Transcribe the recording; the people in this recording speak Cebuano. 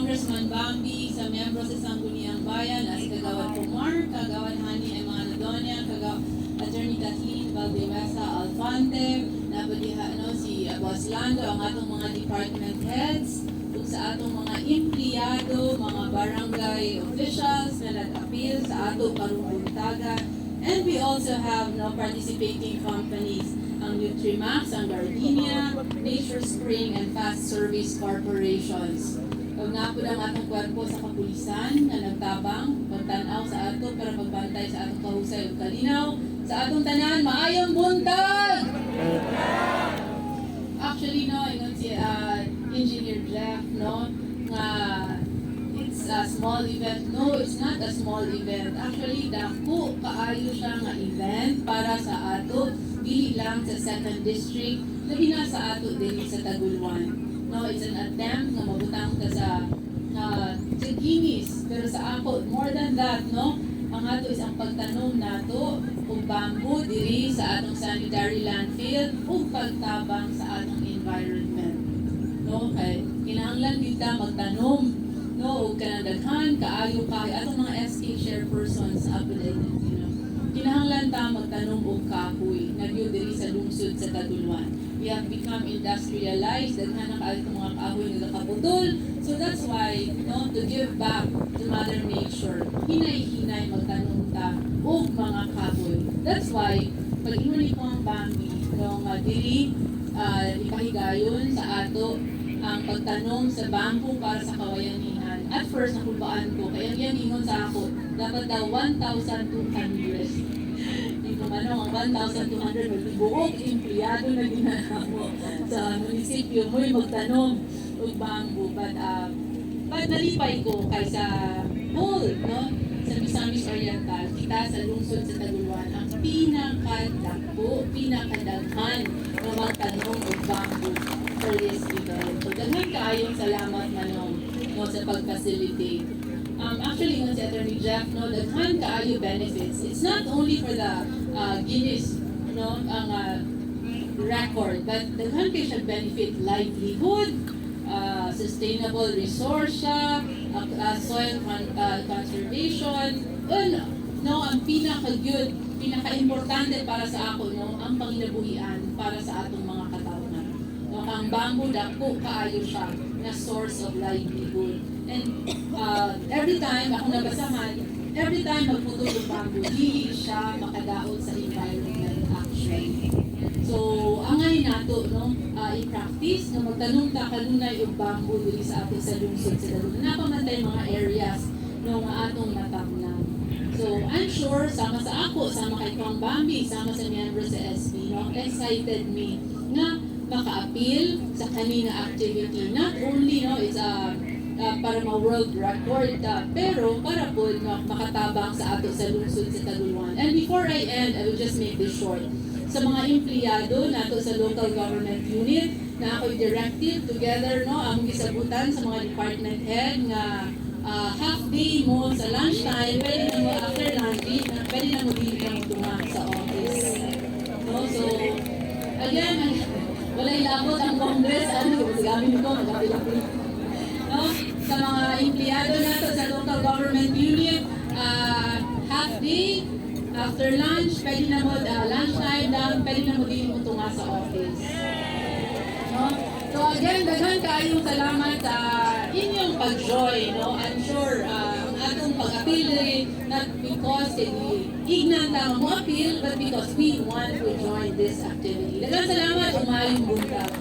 Congressman Bambi, sa miyembro sa Sangguniang Bayan, as Kagawad Kumar, Kagawad Hani Emanadonia, Kagawad Attorney Kathleen Valdevesa Alfante, naa pa diha, no, si Boss Lando, ang atong mga department heads, ug sa atong mga empleyado, mga barangay officials na nag-apil sa ato karong buntaga. And we also have, no, participating companies, ang Nutrimax, ang Gardenia, Nature Spring, and Fast Service Corporations. Ug naa pod ang atong kwerpo sa kapulisan nga nagtabang, pagtan-aw sa ato para pagbantay sa atong kahusay ug kalinaw. Sa atong tanan, maayong buntag! Actually, no, ingon si Engineer Jeff, no, nga it's a small event. No, it's not a small event. Actually, dako kaayo siya nga event para sa ato, dili lang sa second district, labi na sa ato diri sa Taguluan. No, it's an attempt nga mabutang ta sa Guinness. Pero sa ako, more than that, no, ang ato is ang pagtanom nato og bamboo diri sa atong sanitary landfill ug pagtabang sa atong environment. No, kay kinahanglan gyud ta magtanom, no, ug kanang daghan kaayo kay atong mga SK chairpersons sa Apple. Kinahanglan ta magtanom og kahoy na gyud diri sa lungsod sa Taguluan. We have become industrialized, daghan na kaayo itong mga kahoy nga kaputol. So that's why, no, to give back to Mother Nature, hinay-hinay magtanom ta og mga kahoy. That's why pag ingon ni Kong Bambi, no, nga diri ipahigayon sa ato ang pagtanom sa bamboo para sa kawayanihan. At first, nakulbaan ko. Kaya yan ingon sa ako, dapat daw 1,200. Di ko man ang 1,200, magbuok empleyado na ginahamo sa munisipyo mo'y magtanom og bamboo. But nalipay ko kay sa whole, no, sa Misamis Oriental, kita sa lungsod sa Taguluan ang pinakadako, pinakadaghan na magtanom og bamboo for this event. So daghan kaayong salamat, manong, no, sa pag-facilitate. Actually, nga si Attorney Jeff, no, daghan kaayo benefits. It's not only for the Guinness, no, ang record, but daghan kay siya benefit: livelihood, sustainable resource siya, soil conservation, and, no, ang pinaka-good, pinaka-importante para sa ako, no, ang panginabuhian para sa atong mga katawhan. No, ang bamboo, dako kaayo siya na source of livelihood. And every time ako nabasahan, every time magputol ng bamboo, dili siya makadaot sa environment actually. So, angay nato, no, i-practice nga magtanom ta kanunay og bamboo diri sa ato sa lungsod sa Taguluan. Naa pa man tay mga areas, no, nga atong natamnan. So, I'm sure sama sa ako, sama kay Kong Bambi, sama sa member sa SP, no, excited me nga maka-apil sa kani nga activity. Not only, no, it's a para ma-world record ta, pero para po, no, makatabang sa ato sa lungsod sa Taguluan. And before I end, I will just make this short. Sa mga empleyado nato sa local government unit, na ako'y directive together, no, among gisabutan sa mga department head nga half day mo sa lunchtime, pwede na mo after lunch, di, na, pwede na mo dili na mo tunga sa office. No, so again, walay labot ang Congress, ano, gabi ko, magapil. No? Sa mga empleyado nato sa local government unit, half day, after lunch, pwede na mo, lunchtime lang, pwede na mo dili mo tunga sa office. No? So again, daghan kaayong salamat sa inyong pag-join. No? I'm sure ang atong pag-apil diri, not because kay ignan ta mo appeal, but because we want to join this activity. Daghan salamat, ug maayong buntag.